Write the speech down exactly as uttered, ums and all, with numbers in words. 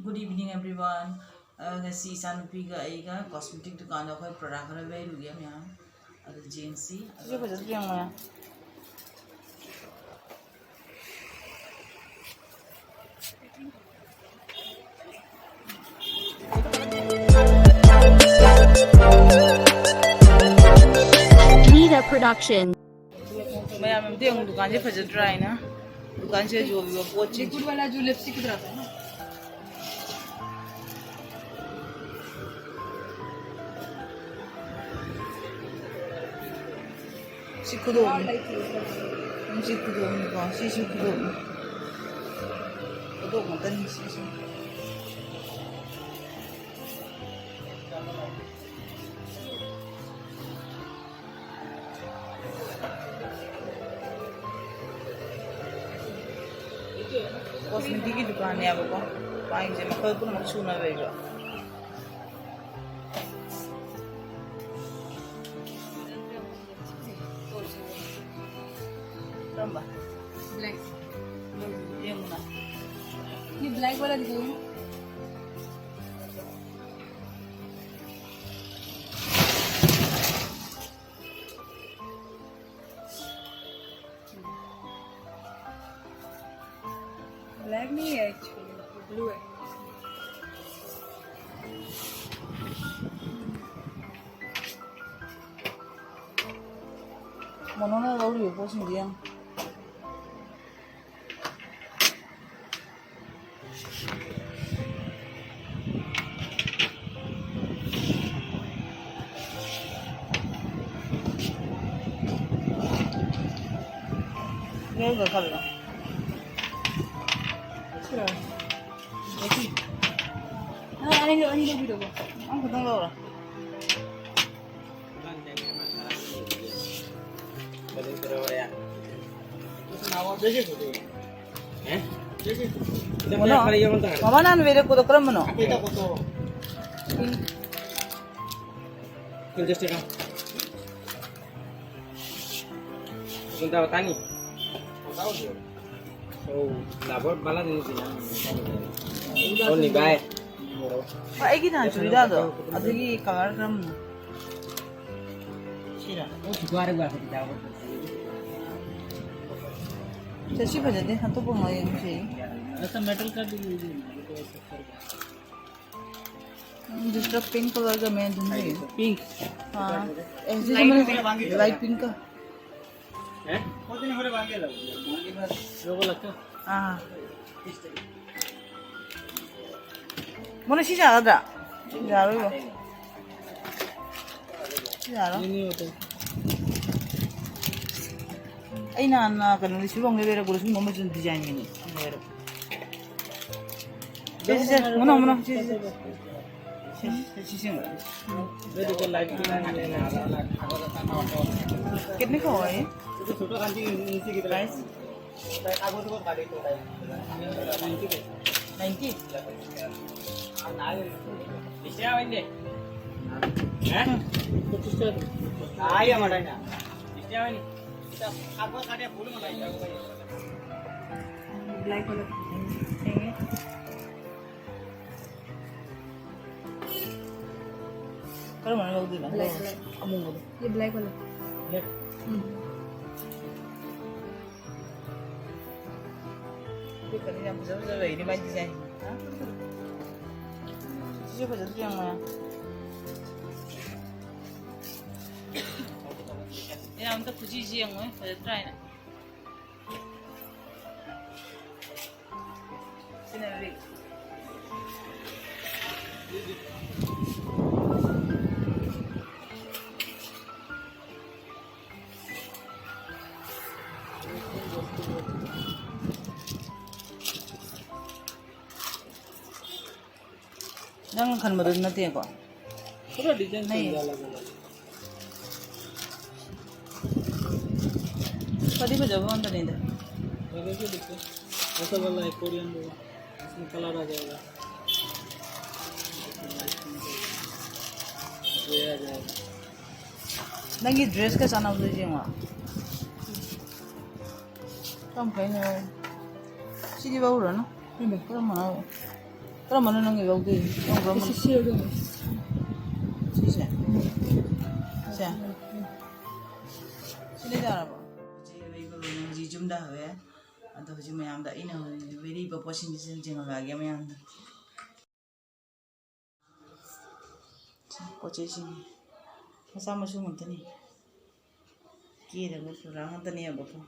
Good evening, everyone. ꯑ, ꯉꯁꯤ ꯏꯆꯥꯅꯨꯄꯤꯒ ꯑꯩꯒ cosmetic ꯗꯨꯀꯥꯟꯗ ꯑꯩꯈꯣꯏ product ꯈꯔ ꯂꯩꯔꯨꯒꯦ ꯃꯌꯥꯝ꯫ ꯑꯗꯨ ꯌꯦꯡꯁꯤ꯫ ꯁꯤꯁꯨ ꯐꯖꯗ꯭ꯔꯣ ꯌꯦꯡꯉꯣ꯫ Nida Production. ꯃꯌꯥꯝ ꯑꯝꯇ ꯌꯦꯡꯉꯨ, ꯗꯨꯀꯥꯟꯁꯦ ꯐꯖꯗ꯭ꯔꯥ ꯍꯥꯏꯅ꯫ ꯗꯨꯀꯥꯟꯁꯦ ꯌꯣꯜꯂꯤꯕ ꯄꯣꯠꯁꯦ꯫ Liquid वाला जो lipstick उधर आता है ना। ꯁꯤ ꯈꯨꯗꯣꯞꯅꯤ꯫ ꯎꯝ, ꯁꯤ ꯈꯨꯗꯣꯞꯅꯤꯀꯣ꯫ ꯁꯤꯁꯨ ꯈꯨꯗꯣꯞꯅꯤ꯫ ꯈꯨꯗꯣꯞ ꯉꯥꯛꯇꯅꯤ ꯁꯤꯁꯨ꯫ Cosmetic ꯀꯤ ꯗꯨꯀꯥꯟꯅꯦꯕꯀꯣ꯫ ꯄꯥꯏꯁꯦ ꯃꯈꯜ ꯄꯨꯝꯅꯃꯛ ꯁꯨꯅ ꯂꯩꯕ꯫ ꯀꯔꯝꯕ? Black. ꯌꯦꯡꯉꯨꯅ꯫ ये black वाला दिखाइए। Black नहीं है actually, blue है। ꯃꯣꯅꯣꯅ ꯂꯧꯔꯤꯕ ꯄꯣꯠꯁꯤꯡꯁꯦ ꯌꯥꯝ ꯂꯧꯔꯒ ꯈꯜꯂꯣ꯫ ꯁꯤꯔꯣ? ꯑꯗꯒꯤ ꯅꯪ ꯑꯅꯤ, ꯑꯅꯤ ꯂꯧꯕꯤꯔꯕꯣ? ꯑꯃꯈꯛꯇꯪ ꯂꯧꯔꯣ꯫ ꯃꯃꯥ ꯅꯍꯥꯟ ꯂꯩꯔꯛꯄꯗꯣ ꯀꯔꯝꯕꯅꯣ? Punta Batani. Oh, labor bala din sila. ꯑꯣ, ꯅꯤꯚꯥꯏ꯫ ꯍꯣꯏ, ꯑꯩꯒꯤ ꯅꯍꯥꯟ ꯆꯨꯔꯤꯗꯥꯔꯗꯣ ꯑꯗꯨꯒꯤ ꯀꯂꯔ ꯀꯔꯝꯕꯅꯣ? ꯁꯤꯔ? ꯁꯦ, ꯁꯤ ꯐꯖꯗꯦ, ꯑꯇꯣꯞꯄ ꯑꯃ ꯌꯦꯡꯁꯤ꯫ ꯑꯁ, ꯃꯦꯇꯜ ꯀꯠ ꯗꯤꯁꯇ ꯄꯤꯡ ꯀꯂꯔꯒ ꯃꯦꯟ ꯑꯗꯨꯝ ꯂꯩ꯫ ꯄꯤꯡ꯫ ꯑꯥ, ꯑꯦ, ꯁꯤ ꯂꯥꯏꯠ ꯄꯤꯡ ꯀ꯫ ꯑꯥ꯫ ꯃꯣꯅ ꯁꯤ ꯌꯥꯒꯗ꯭ꯔꯥ? ꯌꯥꯔꯣꯏꯕ꯫ ꯁꯤ ꯌꯥꯔꯣꯏ꯫ ꯑꯩ ꯅꯍꯥꯟ ꯀꯩꯅꯣꯗꯤ ꯁꯤꯂꯣꯡꯗ ꯂꯩꯔꯛꯄꯗ ꯁꯤꯒꯨꯝꯕ ꯑꯃꯁꯨ ꯗꯤꯖꯥꯏꯟꯒꯤꯅꯤ ꯂꯩꯔꯛꯄ꯫ ꯁꯦ, ꯁꯦ, ꯁꯦ, ꯃꯨꯟꯅꯧ, ꯃꯨꯟꯅꯧ, ꯁꯦ, ꯁꯦ, ꯁꯦ꯫ ꯁꯦ, ꯁꯦ, ꯁꯦ, ꯁꯦ꯫ कितने का हुआ ये? प्राइस? नाइंटी? ब्लैक वाला। ꯀꯔꯝꯕꯅ ꯂꯧꯗꯣꯏꯅꯣ? Black colour. ꯑꯃꯨꯕꯗꯣ꯫ ꯌꯦ ꯕ꯭ꯂꯦꯛ ꯋꯥꯂꯥ꯫ ꯎꯝ꯫ ꯑꯗꯨ ꯀꯔꯤ ꯌꯥꯝ ꯐꯖ ꯐꯖꯕ ꯂꯩꯅꯦ ꯃꯥꯏ ꯗꯤꯖꯥꯏꯟ꯫ ꯁꯤꯁꯨ ꯐꯖꯗ꯭ꯔꯣ ꯌꯦꯡꯉꯣ꯫ ꯃꯌꯥꯝ ꯑꯝꯇ ꯈꯨꯖꯤꯁꯤ ꯌꯦꯡꯉꯣ, ꯐꯖꯗ꯭ꯔꯥ ꯍꯥꯏꯅ꯫ ꯅꯪ ꯈꯟꯕꯗꯨ ꯅꯠꯇꯦꯀꯣ? पूरा डिजाइन ꯅꯩ꯫ ꯆꯦꯟꯖ ꯑꯂꯛ ꯑꯂꯛ꯫ ꯐꯗꯤ ꯐꯖꯕ ꯉꯥꯛꯇꯅꯤꯗ꯫ ꯂꯩꯔꯁꯨ ꯂꯩꯇꯦ꯫ ꯑꯁ ꯋꯥꯂꯥ ꯍꯥꯏ ꯀꯣꯔꯤꯌꯟꯗꯨ꯫ ꯑꯁ ꯀꯂꯔ ꯑꯥ ꯖꯥꯌꯦꯒꯥ꯫ ꯌꯦ ꯑꯥ ꯖꯥꯌꯦꯒꯥ꯫ ꯅꯪꯒꯤ ꯗ꯭ꯔꯦꯁꯀ ꯆꯥꯟꯅꯕꯗꯨ ꯌꯦꯡꯉꯣ꯫ ꯀꯔꯝ ꯐꯩꯅꯣ? ꯁꯤꯗꯤ ꯂꯧꯔꯨꯔꯅꯨ꯫ ꯀꯔꯝꯕꯅꯣ? ꯀꯔꯝꯕꯅꯣ ꯅꯪꯒꯤ ꯂꯧꯗꯣꯏꯁꯦ? ꯀꯔꯝ ꯀꯔꯝꯕꯅꯣ? ꯁꯤ, ꯁꯤ ꯑꯣꯏꯗꯣꯏꯅꯦ꯫ ꯁꯤꯁꯦ? ꯁꯦ? ꯁꯤꯅ ꯌꯥꯔꯕꯣ? ꯍꯧꯖꯤꯛ ꯑꯩꯈꯣꯏ ꯍꯧꯖꯤꯛ ꯌꯨꯝꯗ ꯍꯧꯋꯦ꯫ ꯑꯗꯣ ꯍꯧꯖꯤꯛ ꯃꯌꯥꯝꯗ ꯑꯩꯅ ꯍꯧꯖꯤꯛ ꯂꯩꯔꯤꯕ ꯄꯣꯠꯁꯤꯡꯁꯤꯁꯨ ꯌꯦꯡꯍꯜꯂꯛꯑꯒꯦ ꯃꯌꯥꯝꯗ꯫ ꯁꯤ ꯄꯣꯠ ꯆꯩꯁꯤꯡ ꯃꯆꯥ ꯃꯁꯨ ꯉꯥꯛꯇꯅꯤ꯫ ꯀꯦꯔꯒ ꯄꯨꯔꯥ ꯉꯥꯛꯇꯅꯦꯕꯀꯣ꯫